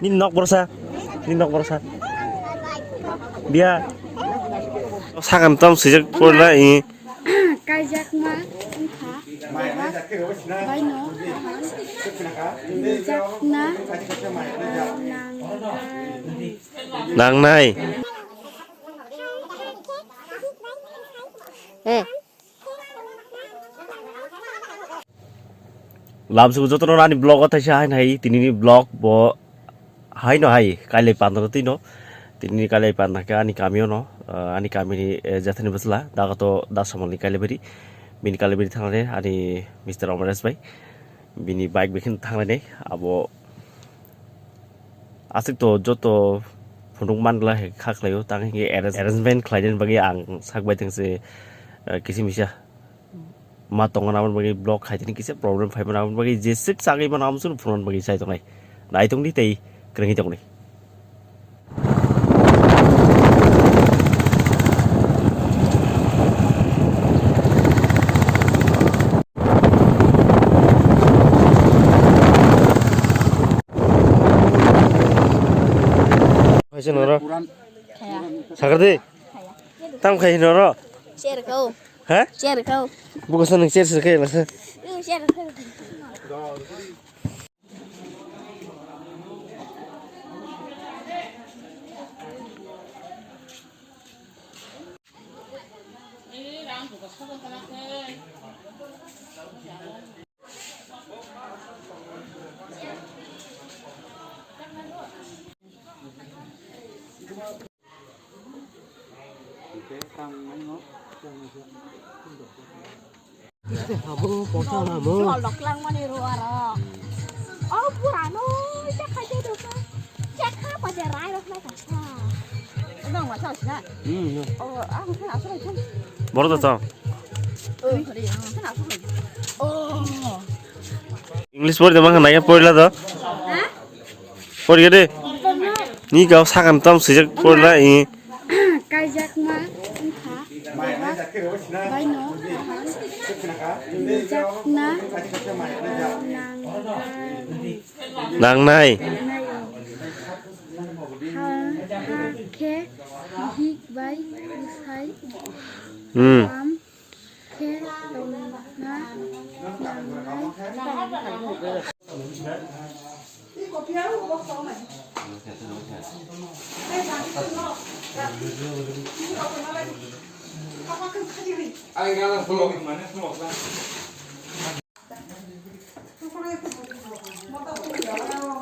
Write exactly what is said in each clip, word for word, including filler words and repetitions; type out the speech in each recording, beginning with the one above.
Nini nok borsa, nini nok borsa. Biya. Sakan tam sijak porla i. Kaijakma wngkha, bebak baino kaham rijakna nangnai. Lamsuk jotono ani vlog o thaisa hain hai tinini vlog bo haino hai kailai pandra tino. Tinini kailai pandra khe ani kamio no, ah, ani kamini, eh, jathani bwsla daga to dasamalni kailai bari. Bini kailai bari thangnai ani Mister Amaresh bai. Bini bike bai kheno thangnai abo aswk to joto phunuk manla hai kha khlaio tang hinkhe arrange-, arrangement khlainani bagwi ang sak bai tongse, eh, kisi misa. Ma tongo naboni bagwi block khai tini kisa problem phai mano, aboni bagwi jeswk chagwi mano, amo chwng phunukna bagwi chai tongnai. Nai tongdi tei kwrwngwi tongdi. Kaisa noro. Kaya. Sakardi. Kaya. Tam khai noro. Share kau. Ha? Share kau. Buka sa nang share share kai lasa. Share kau. Abo pota lamo. Jol rok langmani ro aro. O burano chakha je dosa. Chakha pa je rai rok lai kha. Nang ma sa sina. Hmm. O ang kha asra kha. Boro da ta. O khali ang kha asra. O. English pori da mang na ya pori la da. Ha? Pori de. Ni kau sakan tam sejak pori la i. Kaijakma wngkha, bebak baino kaham rijakna nangnai. Nangnai. Ha, ha khe bihik bai bwsai Hmm. kaham khe tongna nangnai.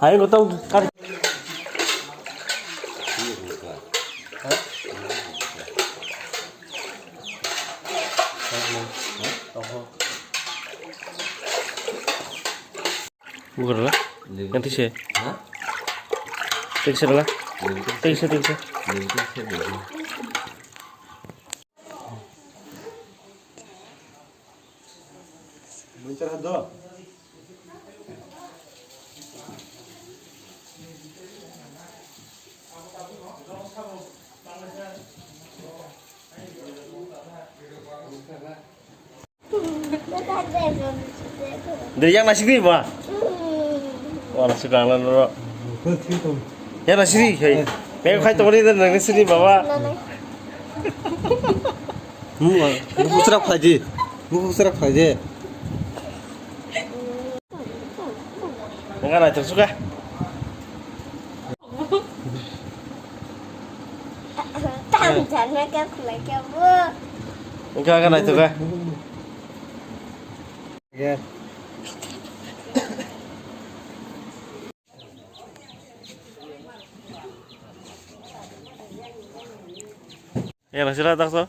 Hai, gotong kar. Bukan lah. Nanti sih. Hah? Nanti sih lah. Nanti sih, nanti sih. De yang nasi ni ba? Wala suka ala noro. Yang nasi ni kai. Kai kai to ni dan nasi ni baba. Mukhung serak phaidi. Mukhung serak phaidi. Enggak naithok suka. Tam jana ka khulai ka bo. Enggak enggak naithok ka. Ya. Eh, masih lah tak so?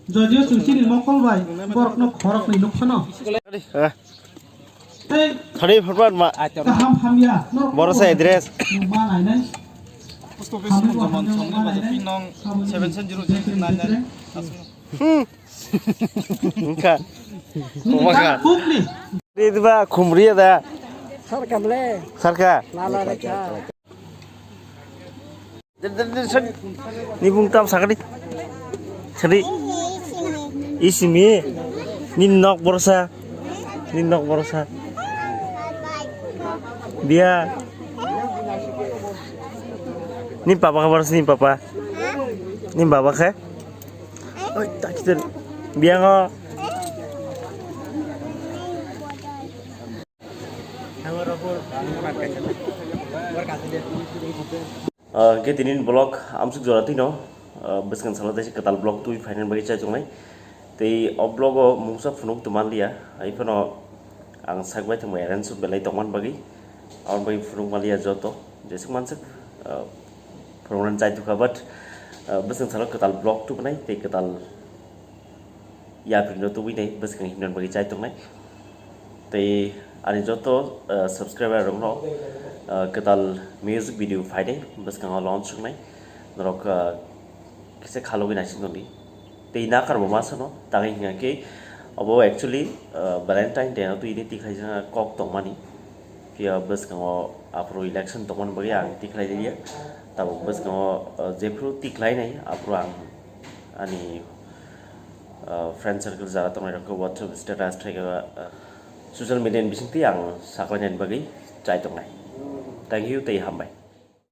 Jodio chwng chini mokol bai borokno khoroknwi nukphano. Eh. Tei Khani phorban ma. Kaham hamya norok Borok sa address. Ma nainai. Post office Hamya Monjamon, hamya Songni ma Bajo, nainai. Pin nong Hamya seven seven zero six nine nine. Hamya. Hmm. Wngkha. Wngkha. Khumri. Ri diba khumri da. Sarkam le. Sarka. Lala rekha. Ni bung tam sakadi. Sari. Isimi. Nin nok borsa. Nin nok borsa. Dia. Nin papa khe borsa, nin papa. Nin baba khe. Oi, tak kitir. Biango. Ah, hwnkhe tini vlog amsuk jora twino, ah, bwskang salo teisa kwtal vlog twi phainani bagwi chai tongnai. Tei o vlog o mungsa phunuk tongmanliya, hai phano ang sak bai thangbai arrange belai tongmani bagwi, aboni bagwi phunuk manliya joto, jesuk mansuk, ah, phunuknani chai tongkha, but, ah, bwskang salo kwtal vlog tubunai tei kwtal yapri no tubui nai bwskang himnani bagwi chai tongnai. Tei ani joto, ah, subscriber rokno, ah, kwtal music video phainai bwskango launch wngnai. Norok, ah, kisa khalogwi naising tongdi. Tei nakar bo ma sano, tangwi hwnka khe obo actually, ah, Valentine Day no twi ni tikhlai jana kok tongmani. Phiya bwskango aphuru election tongmani bagwi ang tikhlai liya. Tabuk bwskango, ah, jephru tikhlai nai aphuru ang ani, ah, friend circle jara tongnai rokhe WhatsApp status thai khe, ah, social media ni bisingtwi ang saklainani bagwi chai tongnai. Thank you tei hambai.